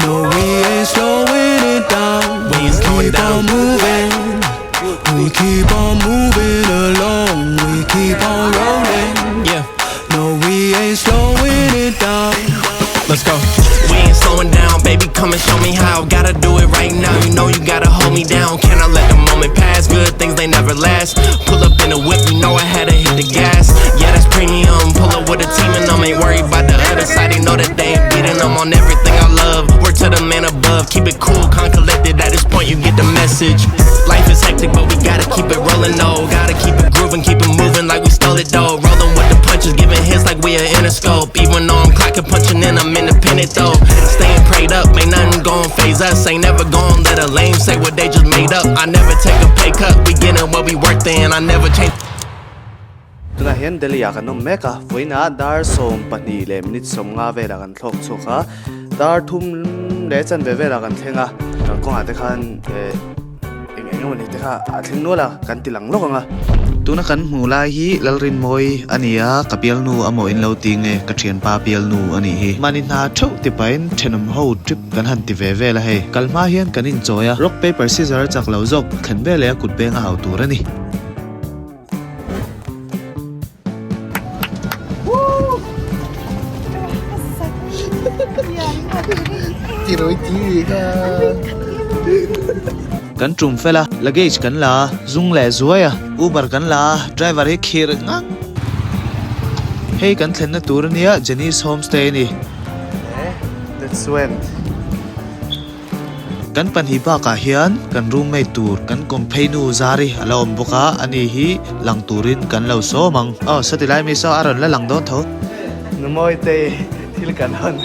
No, we ain't slowing it down. We ain't slowing keep down. on moving. We keep on moving along. We keep on rolling. Yeah. No, we ain't slowing it down. Let's go. We ain't slowing down, baby. Come and show me how. Gotta do it right now. You know you gotta hold me down. Can I let the moment pass? Good things they never last. Pull up in a whip, you know I had to hit the gas. Yeah, that's premium. Pull up with a team and I'm ain't worried about the other side. They know that they ain't beating them on everything I love. Word to the man above. Keep it cool, calm, collected. At this point, you get the message. Life is hectic, but we gotta keep it rolling, though. Gotta keep it grooving, keep it moving like we stole it, though. Rolling with the punches, giving hits like we a Interscope. Even though I'm clocking, punching in, I'm independent, though. Staying prayed up, ain't nothing gon' phase us. Ain't never gon' let a lame say what they just made up. I never take a pay cut, we getting what we worth in. I never change. Tunah hian Delhi ah kan awm mek a, vawiinah dar 12 leh minute 50 velah kan thlawk chhuak a, dar thum leh chanve velah kan thleng a, kawngah te khan eh eng eng emawni te kha a thleng nual a, kan ti lang lawk ang a. Tuna kan hmuh lai hi Lalrinmawi a ni a, ka pialnu a maw in lo ti nge, ka thianpa pialnu a nih hi. Mahni hna theuh ti pahin thenawm ho trip kan han ti ve vel a hei. Kal hma hian kan inchawi a, rock paper scissor a chak lo zawk, thlen veleh a kut beng a hau tur a ni. Kan tum fel a, luggage kan la a, zung leh zuai a, Uber kan la a, driver hi khir ngang. Hei kan thlenna tur ania Jenny's Homestay a ni. Let's went. Kan pahnih bakah hian kan roommate tur kan kawm phei nu Zari a la awm bawk a, ani hi lang turin kan lo sawm ang. Aw sawti lai mi saw a rawn la lang dawn tho. Numawi te thil kan hawn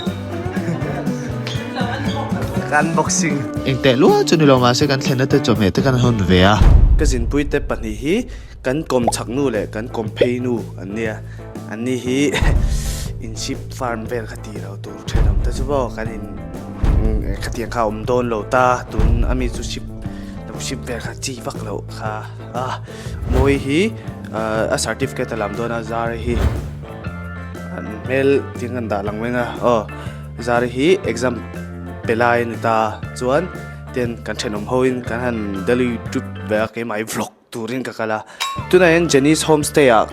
ka unboxing. Engteh luah chu ni lo mahse kan thlenna te chawhmeh te kan hawn ve a. Ka zinpui te pahnih hi kan kawm chhak nu leh kan kawm phei nu an nia, an ni hi inchhip farm vel kha tih lo tur thenawm te chu maw kan in. Khatiang kha awm dawn lo ta tun ami chu ship lo ship vel kha chi vak loh kha a mawi hi a certificate a lam dawn a zar hi an hmel ding an dah lang mai a aw zar hi exam pe lai a ni ta chuan ten kan thenawm ho in kan han Delhi trip ve a keimah hi vlog turin ka kal a tunah hian Jenny's homestay ah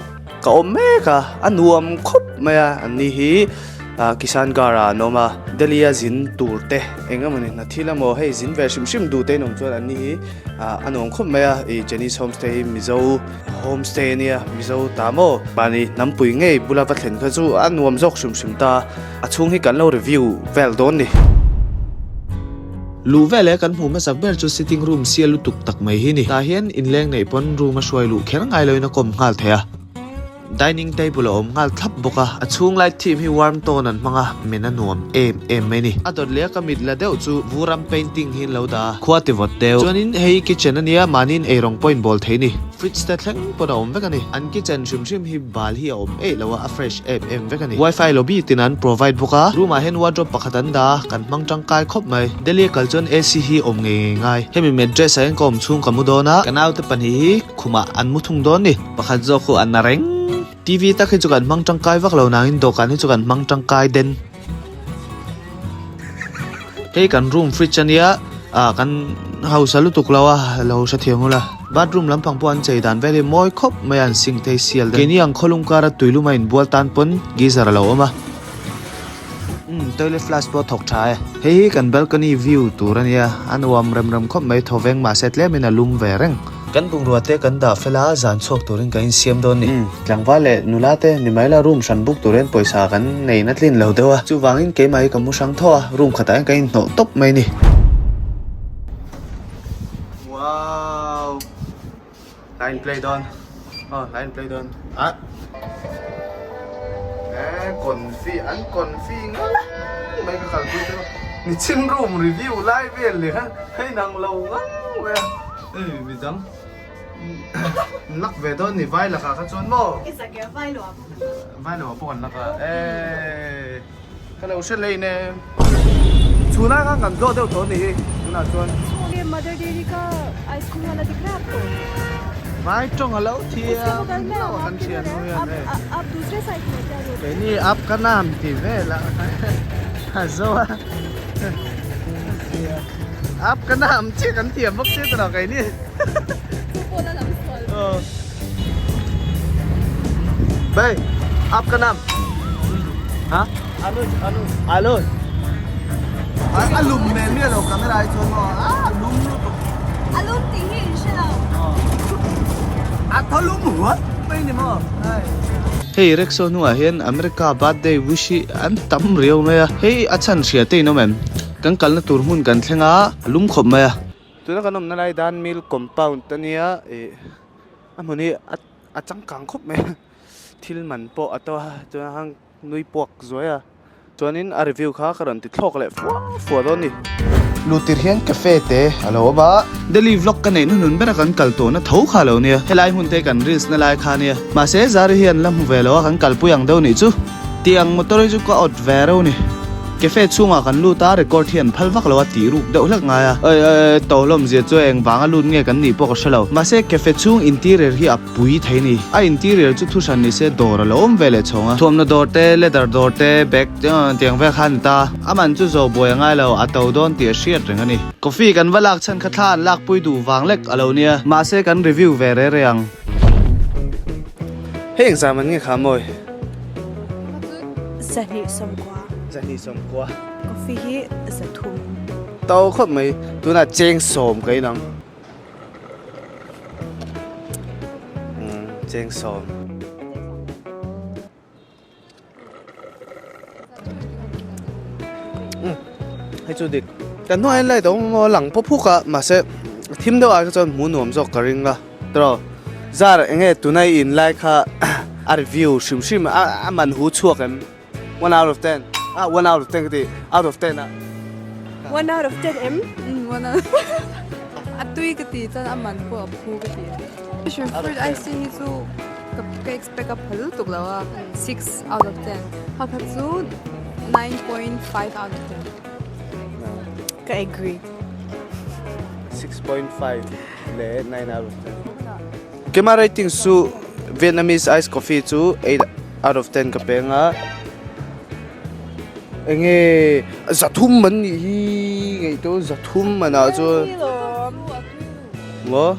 ka awm mek a a nuam khawp mai a an ni hi ah Kishangarh ah an awm a Delhi a zin tur te eng emawni hna thil emaw hei zin ve hrim hrim duh te in awm chuan an ni hi ah a nuam khawp mai a ih Jenny's homestay hi Mizo homestay a nia Mizo ta maw mahni hnampui ngei bula va thlen kha chu a nuam zawk hrim hrim ta a chhung hi kan lo review vel dawn ni. Luh veleh kan hmuh hmasak ber chu sitting room sial lutuk tak mai hi ni. Tah hian inleng neih pawn room a hruai luh kher ngai loin a kawm nghal thei a. Dining table a awm nghal thlap bawk a, a chhung light theme hi warm tone an hmang a, men a nuam em em mai ni. A dawt leh a ka mit la deuh chu vuram painting hi an lo dah a, khua ti vawt deuh. Chuanin hei kitchen a nia, mahniin eirawng pawh inbawl thei ni. Fridge te thleng pawn a awm vek a ni. An kitchen hrim hrim hi bal hi a awm eih lo a, a fresh em em vek a ni. Wifi lobby tin an provide bawk a, room ah hian wardrobe pakhat an dah a, kan hmang tangkai khawp mai. Delhi a kal chuan AC hi awm ngei ngei ngai. Hemi mattress ah hian ka awm chhung ka mu dawn a, ka naute pahnih hi khumah an mu thung dawn ni. Pakhat zawk khu an na reng. TV tak hi chu kan hmang tangkai vak lo nangin dawhkan hi chu kan hmang tangkai den. Hei kan room fridge a nia ah kan hausa lutuk lo a lo hrethiam ula bathroom lampang pawh an chei dan vel hi mawi khawp mai a an sink thei sial den keini ang khawlum kara tuilum a inbual tan pawn geyser a lo awm a umm toilet flush pawh a thawk tha e hei hi kan balcony view tur a nia a nuam rem rem khawp mai thawveng mahse tlemin a lum ve reng. Kan bungrua te kan dah fel a, zan chhuak turin kan insiam dawn ni. Tlangval leh nula te ni mai la room hran book turin pawisa kan nei na tlin lo deuh a, chuvangin keimah hi ka mu hrang tho a, room khatah hian kan inhnawh tawp mai ni. Wow! Line play dawn. Oh, line play dawn. Ah. Eh, confi an confi ngang mai ka kalpui te. Ni chin room review lai vel leh kha hei nang lo ngang mai a. Ei midang lak ve dawn ni vai lakah kha chuan maw? I zak e vai lo ah pawh kan lak a. Vai lo ah pawh kan lak a eee ka lo hre lei ne. Chhunah khan kan zawh deuh tawh a ni hi tunah chuan. Chhung e Mother Dairy ka ice cream wala dikh raha aapko. Vai tawng a lo thiam lo a kan thian nu hian hei. Aap dusre side mein kya road. Keini aap ka naam ti vel a a zo a. Aap ka nam chiah kan thiam bawk sia tawh kei ni. Chu pawh la lam sual. Bhai, aap ka nam. Ha? Anuj, Anuj. Anuj. A lum mel mi alo camera ai chuan maw a lum lutuk. A lum tih hi in hre lo. A thaw lum huat mai ni maw. Hei Rexo hnuah hian America birthday wish hi an tam riau mai a, hei a chhan hria te in awm em? Kan kalna tur hmun kan thleng a, a lum khawp mai a. Tuna kan awmna lai Dan Mill compound ania ih a hmun hi a changkang khawp mai a, thil man pawh a to a chuan hang nui puak zuai a chuanin a review kha ka rawn ti thlawk leh fua fua dawn a ni. Lutir hian cafe te a lo awm a. Delhi vlog ka neih hnuhnun bera kan kal tawhna tho kha lo nia, helai hmun te kan reels na lai kha nia. Mahse Zari hian la hmu ve lo a kan kalpui ang deuh nih chu. Tiang motor hi chu ka awt ve reuh ni. Cafe chhungah kan lut a, record hi an phal vak lo a tih ruk deuh hlek ngai a. Oi oi oi to hlawm zia chu eng vanga lut nge kan nih pawh ka hre lo. Mahse cafe chhung interior hi a pui thei ni. A interior chu thu hran ni se dawr a lo awm ve leh chhawng a. Thuamhnaw dawr te, leather dawr te, bag te tiang vel kha a ni ta. A man chu zo buai a ngai lo, a to dawn tih a hriat reng a ni. Coffee kan va lak chhan kha thla an lakpui duh vang lek a lo nia. Mahse kan review ve re re ang. Hei engzah man nge kha mawi? Zahnih sawmkua. Zahnih sawmkua. Coffee hi zathum. To khawp mai, tunah cheng sawm ka inang. Umm cheng sawm. Umm hei chu dik. Kan hnuaiah hian light a awm a lang pawp huk a mahse thim deuh ah kha chuan hmuh nuam zawk ka ring a tawh zar eng nge tuna i in lai kha a review hrim hrim a a man hu chhuak em one out of ten ah one out of ten ka ti out of ten ah. One out of ten em? Umm one out a tui ka ti chuan a man pawh a phu ka ti. Passion fruit ice tea hi chu ka expect a pha lutuk lo a 6 out of 10 hakha chu 9.5 out of 10. Ka agree. 6.5 leh 9 out of 10. Keimah rating chu Vietnamese ice coffee chu 8 out of 10 ka peng a. Enge zathum an nih hi ngaihtuah zathum manah chuan. Maw?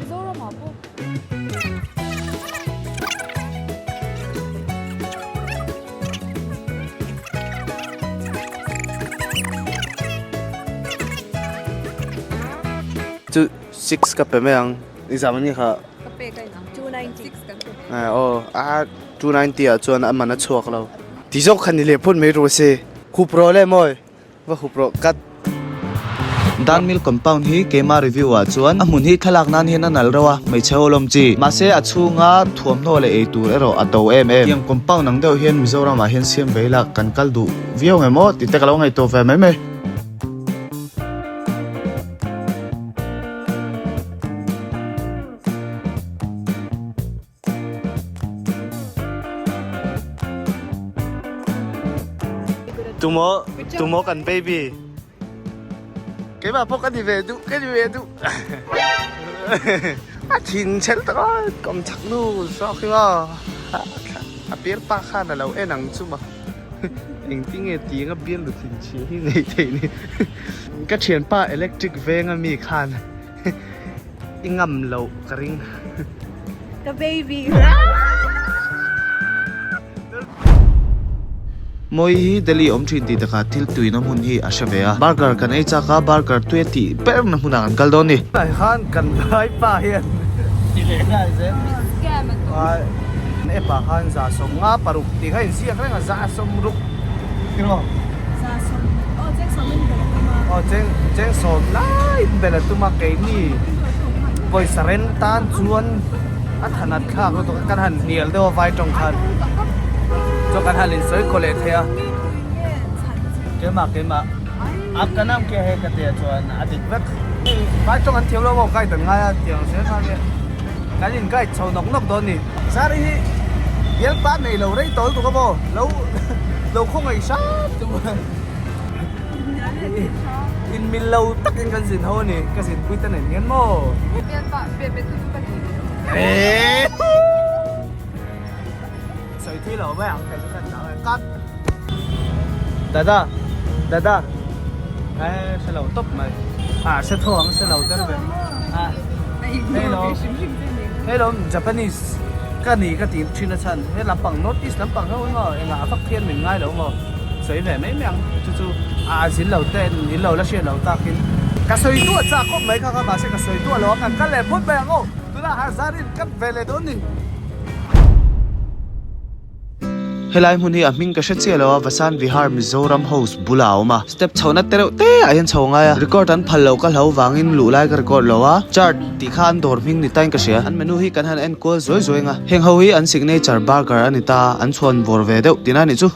Chu 6 ka pe mai ang exam an ni kha. Ka pe ka inang 290 6 kan pe. Aw a 290 ah chuan a man a chhuak lo. Ti zawk kha ni leh phawt mai rawh se. Khup rawh le mawi. Va hup rawh cut. Dan Mill Compound hi keima review ah chuan a hmun hi thlalak nan hian a nalh reuh a, hmeichhe ho lawm chi. Mahse a chhunga thuamhnaw leh ei tur erawh a to em em. Tiang compound ang deuh hian Mizoram ah hian siam ve ila kan kal duh viau ngem aw tih te ka lo ngaihtuah ve mai mai. Tumaw tumaw kan baby keimah pawh ka ni ve duh ka ni ve duh a thin chhel tak a kawm chak nu zawk hi maw a bialpa khan a lo en ang chu maw engtinge tiang a bialnu thinchhia hi nei thei ni ka thianpa electric veng ami khan. I ngam loh ka ring. Ka baby. Mawi hi Delhi awm thin tih takah thil tuina hmun hi a hre ve a. Burger kan ei chak a, burger tui a tih ber na hmunah kan kal dawn ni. Tunah khan kan vai pa hian ti leh nghal zel. App ah khan 150 paruk tih kha inziak reng a, 160 tiraw? Aw cheng sawm in bel a tum a. Aw cheng cheng sawm lai in bel a tum a keini pawisa ren tan chuan a than at thlak lutuk a kan han hnial deuh a vai tawng khan chuan kan han insawi kaw leh thei a keimah keimah a ka nam ke he ka tia chuan a dik vek vai tawng an thiam lo maw guide an ngai a tiang zel khan nge kan in guide chho nawk nawk dawn ni sari hi bialpa nei lo rei tawh lutuk a maw lo lo khawngaih hram chu in mil lo takin kan zin ho a ni ka zin pui ta nen hian maw bialpa be be tu chu ka nei ve sawi thui lo mai ang kei chu ka ni ang e cut dada dada. E hre lo tawp mai. Ah hre tho ang hre lo der ve. Ah hei lo hei lo Japanese ka ni ka ti thin a chhan he lampang North East lampang ho emaw engah vak hian min ngai lo maw sawi ve mai mai ang chu chu a zin lo ten in lo la hriat lo takin ka sawi duah chak khawp mai kha kha mahse ka sawi duah lo a kan kal leh phawt mai ang aw tunah Hazarin cut ve leh dawn ni. Helai hmun hi a hming ka hre chiah lo a, Vasant Vihar Mizoram House bulah a awm a, step chhohna te reuh te ah hian chho a ngai a, record an phal loh ka hlo vangin luh lai ka record lo a, chart tih kha an dawr hming ni tain ka hria, an menu hi kan han en kual zuai zuai ang a, heng ho hi an signature burger a ni ta, an chhuan vawr ve deuh tihna a nih chu.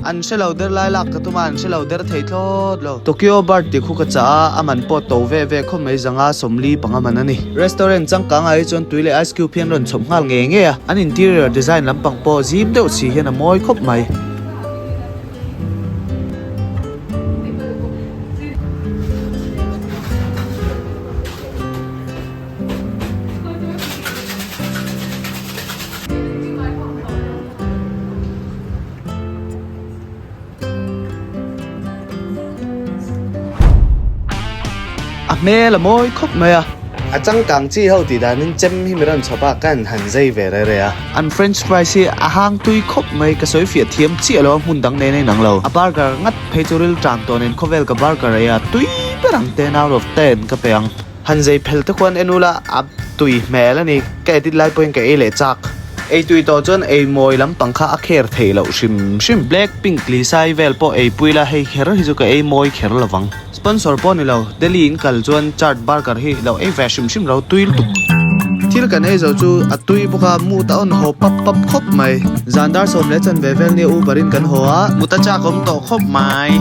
An hre lo der lai lak ka tum a, an hre lo der thei thlawt lo. Tokyo Bird tih khu ka chah a, a man pawh to ve ve khawp mai zanga 40 panga man a ni. Restaurant changkang ah hi chuan tui leh ice cube hi an rawn chhawp nghal ngei ngei a, an interior design lampang pawh zim deuh si hian a mawi khawp mai. A hmel a mawi khawp mai a. A changkang chi ho tih danin chem hi mi rawn chhawp a, ka han han zai ve re re a. An french fries hi a hang tui khawp mai, ka sawi fiah thiam chiah lo a, hmun dang nen a inang lo. A burger ngat phei chu ril tan tawh nen khawvel ka burger ei a, tui ber ang 10 out of 10 ka pe ang. Han zei phel te khuan en ula a tui hmel a ni, ka edit lai pawhin ka ei leh chak. Ei tui tawh chuan ei mawi lampang kha a kher theih loh hrim hrim. Black pink Lisai vel pawh ei pui la hei kher hi chu ka ei mawi kher lo vang. Sponsor pawh ni lo, Delhi in kal chuan chart burger hi lo ei ve hrim hrim lo tui lutuk. Thil kan ei zo chu a tui bawk a, mut a awn haw pap pap khawp mai. Zan dar sawm leh chanve vel nia Uber in kan haw a, mut a chak awm tawh khawp mai.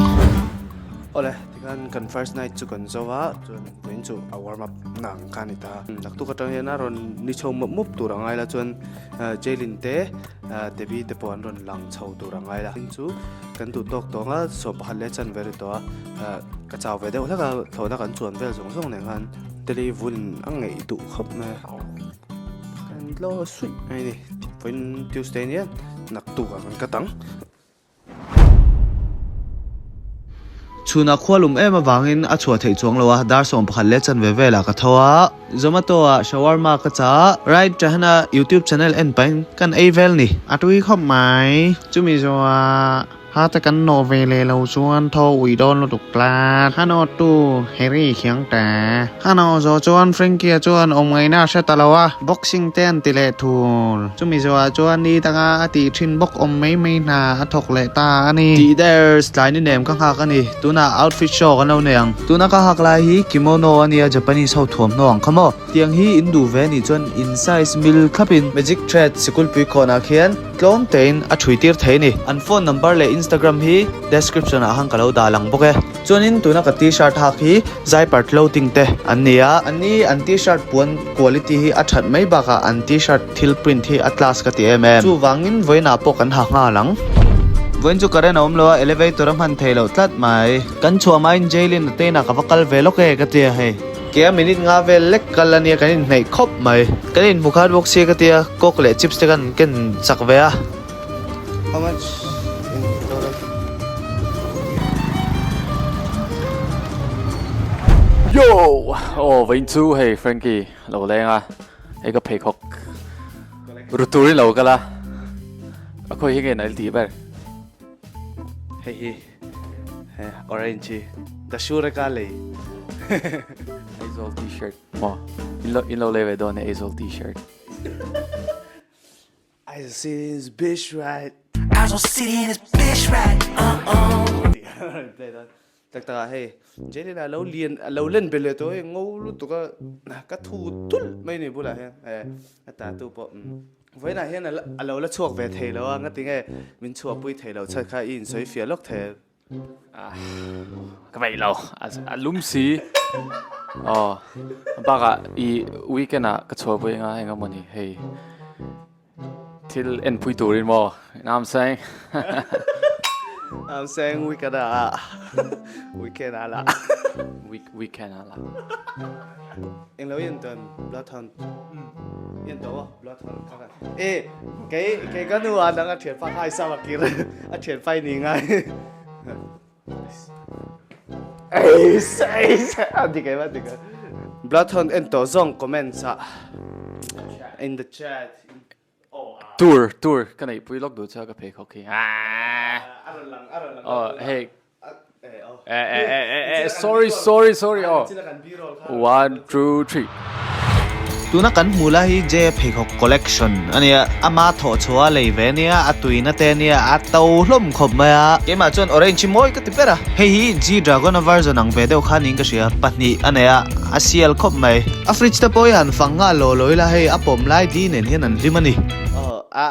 Awle, tikhan kan first night chu kan zo a, chuan vawiin chu a warm up na ang kha a ni ta. Naktuk atang hian a rawn ni chho mup mup tur a ngai la chuan Jailin te Debbie te pawh an rawn lang chho tur a ngai la. Tin chu kan duh tawk tawng a, sawm pakhat leh chanve ri tawh a, ka chau ve deuh hlek a, thlawhna kan chuan vel zawng zawng nen khan Delhi vun a ngeih duh khawp mai a. Kan tlaw suih mai a ni, vawiin Tuesday nia naktuk ah kan cut ang. Chhunah khua lum em avangin a chhuah theih chuang lo a, dar 11 leh chanve velah ka tho a, Zomato ah shawarma ka chah a, Ride Chahana YouTube channel en pahin kan ei vel ni. A tui khawp mai, chumi zawhah ha te kan nawh ve leh lo chuan tho ui dawn lutuk tlat, ha nawhtu Harry khiang ta. Ha nawh zawh chuan Frankie-a chuan awm ngaihna a hre ta lo a, boxing te an ti leh thul. Chumi zawhah chuan ni danga a tih thin bawk awm mai mai hna a thawk leh ta a ni. Tih der tlai ni nem ka nghak a ni. Tunah outfit show kan lo nei ang. Tuna ka hak lai hi kimono a nia Japanese ho thuamhnaw ang kha maw. Tiang hi in duh ve anih chuan in size mil thlapin Magic Thread sikulpui kawnah khian tlawm tein a thui tir thei a ni. An phone number leh Instagram hi description ah khan ka lo dah lang bawk e. Chuanin tuna ka t-shirt hak hi Zyper clothing te an ni a, an ni an t-shirt puan quality hi a that mai bakah an t-shirt thil print hi a class ka ti em em. Chuvangin vawiinah pawh kan ha nghal ang. Vawiin chu current a awm lo a, elevator a hman thei loh tlat mai. Kan chhuah hmain Jailin a teinah ka va kal ve lawk e ka ti a hei. Ke a minute nga vel lek kal a nia kan inhnaih khawp mai. Kan inhmu khat bawk sia ka ti a, coke leh chips te kan ken chak ve a. How much in total? Yo! Aw vawiin chu hei Frankie lo leng a, hei ka pheikhawk ru turin lo kal a, a khawi hi nge nal tih ber? Hei hi orange hi Dashure ka lei. Aizawl t-shirt maw? In lo lei ve dawn e Aizawl t-shirt. I just see this bitch right. I just see this bitch right. Uh-oh. Tak tak ah hei Jelena lo lian lo len bel le to hei ngo lutuk a ka thu tul mai ni bulah hian eh a ta tu pawh vawiinah hian a lo la chhuak ve thei lo a ngatinge min chhuahpui thei lo chhan kha i insawi fiah lawk thei. Ka veih lo a lum si aw bakah i weekend ah ka chhuah pui anga eng emawni hei thil en pui turin maw you know what I'm saying I'm saying weekend ah weekend ah lah weekend ah lah englo in tuan bloodhound. En tawh aw Bloodhound kha kan e kei kei ka nu ah nang a thianpa kha ai sam a kir a thianpa i ni ngai Eis eis a dik em a dik em Bloodhound en tawh zawng comments ah in the chat Tour tour ka neih pui lawk duh chu a ka pheikhawk hi aah aw hei eh eh eh eh sorry sorry sorry aw one two three. Tuna kan hmuh lai hi J pheikhawk collection a nia, ama thawh chhuah a lei ve a nia, a tuina te a nia, a to hlawm khawp mai a. Keimah chuan orange hi mawi ka ti ber a, hei hi G dragon a version ang ve deuh kha niin ka hria, pahnih a nei a, a sial khawp mai. A fridge te pawh hi han fang nghal law law ila hei a pawm lai di nen hian an hlim a ni. A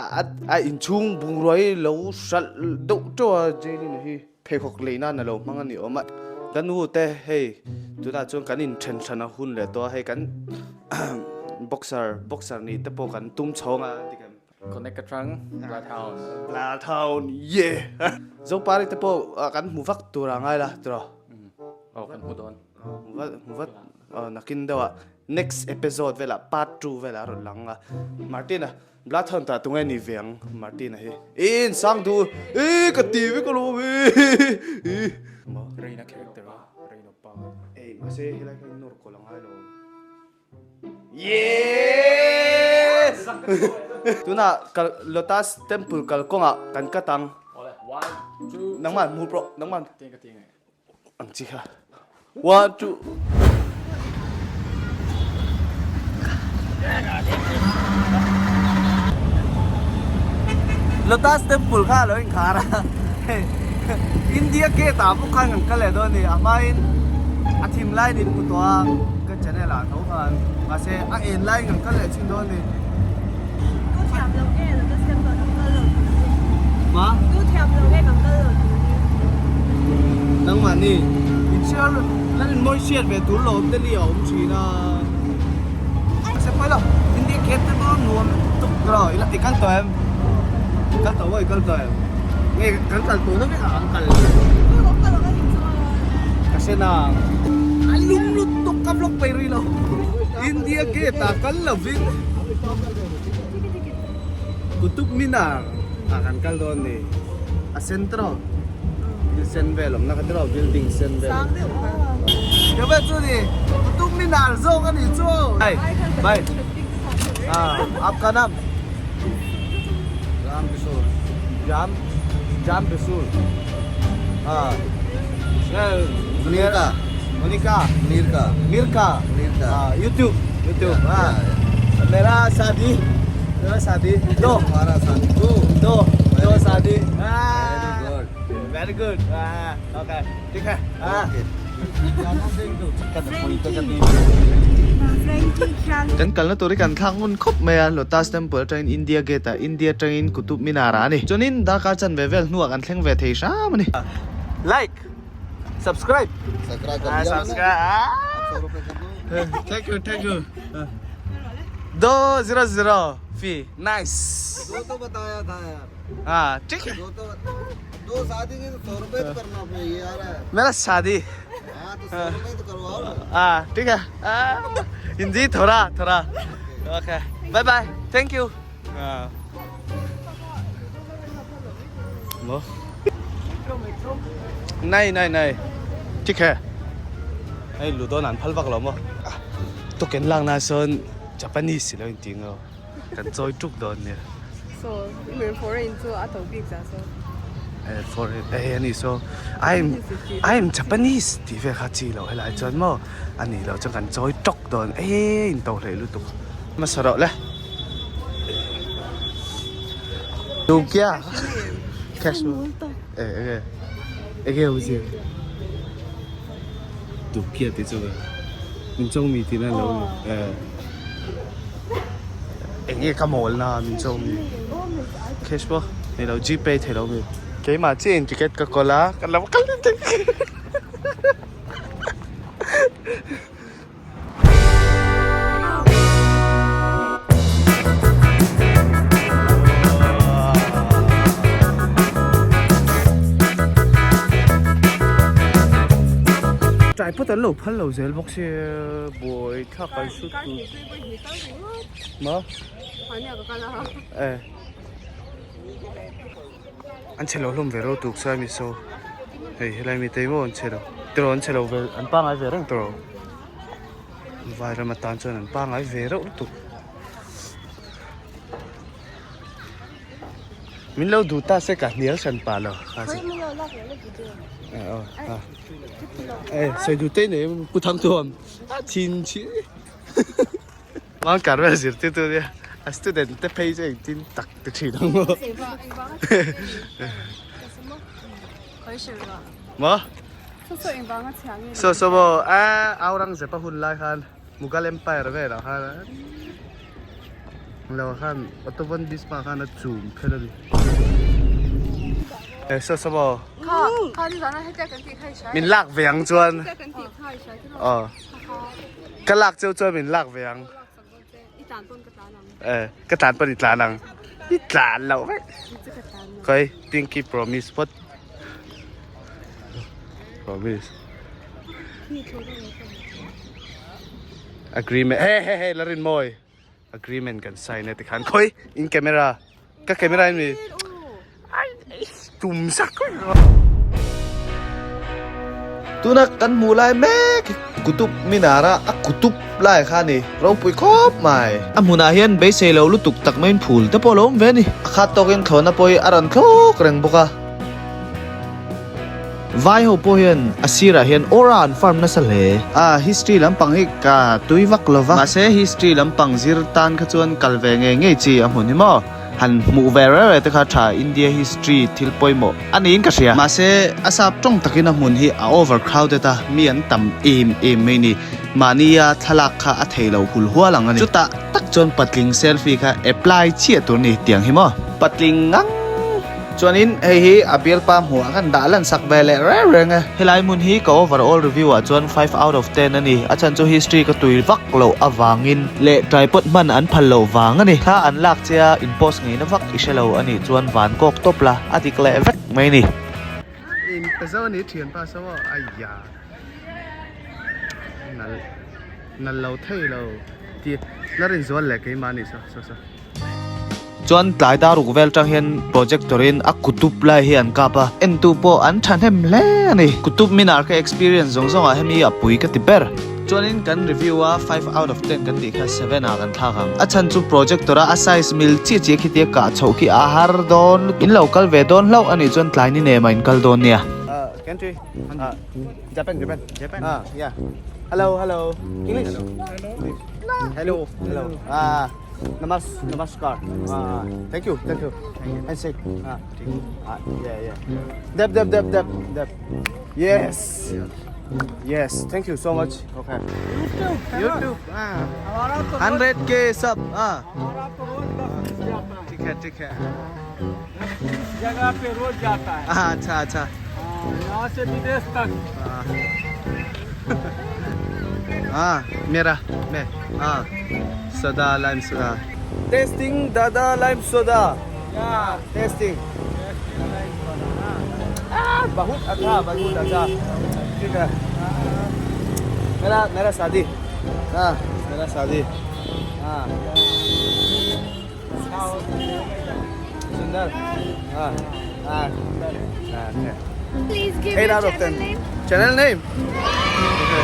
a inchhung bungrua hi lo hralh deuh teuh a Jaylin hi pheikhawk lei nan a lo hmang a ni awm a. Ka nu te hei tunah chuan kan inthen hran a hun leh tawh a hei kan boxer boxer nih te pawh kan tum chhawng a ti kem. Connect atang Bloodhound. Bloodhound yeah. Zopari te pawh kan hmu vak tur a ngai la tiraw. Aw kan hmu dawn. Hmu vat hmu vat nakin deuh ah next episode velah part 2 velah a rawn lang a Martina Bloodhound tah tunge ni ve ang Martina hi in sang du e ka ti vek alawm e. Reina character a Reina pa. Ei mahse helai kha in nawr kawl a ngai lo. Yes! Tunah kal Lotus Temple kalkawngah kan cut ang. Awle, one, two, Nangman hmu pawh, nangman. Ting ka ting e. Ang chi kha. One, two. Lotus Temple kha alo inkhar a. Hei India Gate ah pawh khan kan kal leh dawn a ni. A hmain a thim lai niin hmu tawh a. Ka channel ah tho khan mahse a en laiin kan kal leh chin dawn a ni. Tu thiam lo nge Lotus Temple kan kal lo tur hi? Ma? Tu thiam lo nge kan kal lo tur hi? Nangmahni inchhiar lan in mawi hriat ve tur lo awm te li a awm thin a. Mahse pawi lo India Gate te pawh nuam tuk rawh ila i kal tawh em? Kal tawh maw i kal tawh em? Nge kan kal tawh na vek ah an kal. Ka hre nang. A lum lutuk ka vlog peih rih lo. India Gate ah kal lovin Qutub Minar ah kan kal dawn ni. A centro thil sen vel awmna kha tiraw building sen vel. Ka vel chu ni Qutub Minar zawk a nih chu. Bye. Ah, aapka naam? Ram Kishore. Jam Jam Kishore. Ah. Monica. Monica. Mirka. Mirka. Mirka. Ah, YouTube. YouTube. Ah. Mera shadi. Mera shadi. Do. Hamara shadi. Do. Do. Do shadi. Ah. Very good. Very good. Ah, okay. ठीक hai. Ah. Kan kalna tur hi kan thlak ngun khawp mai a, Lotus Temple atangin India Gate ah, India atangin Qutub Minar ah a ni. Chuanin darkar chanve vel hnuah kan thleng ve thei hram a ni. Like, subscribe. Subscribe. Thank you, thank you. Do zero zero fee. Nice. दो तो बताया था यार हाँ ठीक है दो तो दो शादी की तो सौ रुपए तो करना पड़ेगा यार मेरा शादी हाँ तो सौ रुपए तो करवाओ ना हाँ ठीक है हाँ, हिंदी थोड़ा थोड़ा okay bye bye thank you हाँ नहीं नहीं नहीं ठीक है hei lu dawn an phal vak lo maw token lak na sawn Japanese ilo in tih ngau kan chawi tuk dawn nia. So foreign chu a to bik za so. Eh foreign eh ani so I am I am Japanese tih vel kha chi lo helai chuan maw ani lo chuan kan chawi tawk dawn eh in to hlei lutuk hmasa rawh le Nokia cash eh enge enge awmzia Nokia tih chu min chawngmi tih na lo ni eh. Eng nge ka mawl na min cho mi cash pawh nei lo gpay thei lo mi keimah chiah in ticket ka kawl a ka lo kal dik Tripod an lo phal lo zel bawk sia buai thlak kan shoot tur. Maw? Mahni ah ka kal a. Eh. An chhe lo hlawm ve ro tuk chuan mi saw hei helai mi te hi maw an chhe lo tiraw an chhe lo ve an pangai ve reng tawh vai ram atan chuan an pangai ve reuh lutuk min lo duh ta se ka hnial hran pah lo eh sawi duh te nei pu Thangthuam a thin chhi. Mount Carmel zirtirtu nia a student te phei chu engtin tak ti thin ang maw maw saw saw maw a Aurangzeb a hun lai khan Mughal Empire velah khan lo khan Ottoman Bisma khan a chum phel a ni e saw saw maw min lak ve ang chuan aw. Ka lak cheu chuan min lak ve ang. Eh, ka tlan pawn i tlan ang. I tlan loh vek. Khawi, pinky promise phawt. Promise. Agreement. Hey, hey, hey, Larinmawi. Agreement kan sign e tikhan. Khawi, in camera. Ka camera in mi. Tum sak Tuna kan hmuh lai mek hi Qutub Minar a a Qutub lai kha a ni ropui khawp mai. A hmunah hian beisei lo lutuk tak maiin phul te pawh a lo awm ve a ni. A khat tawkin thlawhna pawh hi a rawn thlawk reng bawk a. Vai ho pawh hian a sirah hian aura an farm nasa hle. A history lampang hi ka tui vak lo va. Mahse history lampang zir tan kha chuan kal ve ngei ngei chi a hmun hi maw? Han hmuh ve reu reu te kha tha India history thil pawimawh a niin ka hria. Mahse a sap tawng takin a hmun hi a over crowded a, mi an tam em em mai ni. Mahnia thlalak kha a thei lo hul hual ang a ni. Chutah tak chuan patling selfie kha apply chiah tur ni tiang hi maw? Patling ngang Chuanin hei hi a bialpa hmuh ah khan dah lan sak ve leh reng reng e. Helai hmun hi ka overall review ah chuan 5 out of 10 a ni. A chhan chu history ka tui vak loh avangin leh tripod hman an phal loh vang a ni. Thla an lak che a in post ngeina vak i hre lo a nih chuan van kawk tawp la, a dik leh vek mai ni. In pe zo a ni thianpa so aw aiya nal nal lo thei lo ti la rinzual leh keimah ni so so so. Chuan tlai dar ruk vel tang hian projector in a Qutub lai hi an kap a, entu pawh an thahnem hle a ni. Qutub Minar ka experience zawng zawng ah hemi a pui ka ti ber. Chuanin kan review a 5 out of 10 kan tih kha 7 ah kan thlak ang. A chhan chu projector a a size mil chiah chiah khi tia kah chhoh khi a har dawn lutuk. In lo kal ve dawn hlauh a nih chuan tlai ni nem ah in kal dawn nia. Country Japan Japan Japan ah yeah hello hello English hello hello ah Namas namaskar ah thank you thank you handshake ah ah yeah yeah dab dab dab dab dab yes yes thank you so much okay YouTube ah 100k sub ah ठीक है ठीक है जगह पे रोज जाता है हाँ अच्छा अच्छा यहाँ से विदेश तक हाँ मेरा मैं हाँ सदा lime soda testing दादा lime soda testing बहुत अच्छा बहुत अच्छा ठीक है मेरा मेरा शादी हाँ मेरा शादी हाँ सुंदर हाँ हाँ हाँ Please give 8 your out of channel 10. name. Channel name? Okay.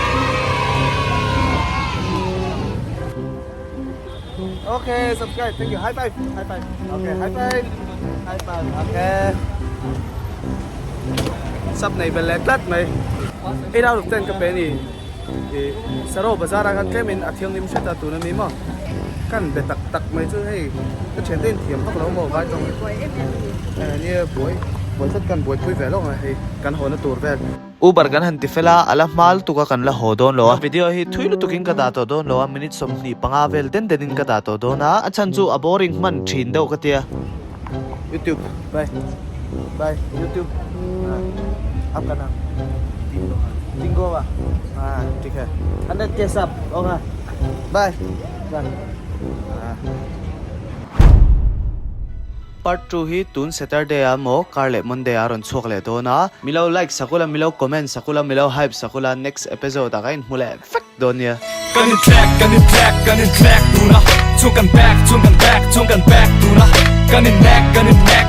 Okay, subscribe. Thank you. High five. High five. Okay, high five. High five. Okay. Sub nei bel leh tlat mai. 8 out of 10 ka pe ni. I Saro bazar ah khan tlem in a thianghlim hret a tun ami maw. Kan be tak tak mai chu hei ka thian te in thiam vak lo maw vai tawng. Eh nia buai buai tlat kan buaipui ve lawk a hei kan haw na tur vel. Uber kan han ti fel a, a la hma lutuk a kan la haw dawn lo a. Video hi thui lutuk in ka dah tawh dawn lo a, minute 25 vel den den in ka dah tawh dawn a, a chhan chu a boring hman thin deuh ka tia. YouTube bye bye YouTube आपका नाम Dingo हाँ ठीक है 100 के सब okay bye bye Part 2 hi tun Saturday ah maw kar leh Monday ah rawn chhuak leh dawn a, milo like sak ula milo comment sak ula milo hype sak ula next episode ah ka inhmu leh vek dawn nia. Kan in thlek, kan in thlek, kan in thlek tun a. Chuan kan back, chuan kan back, chuan kan back tuna. Kan in nek, kan in nek.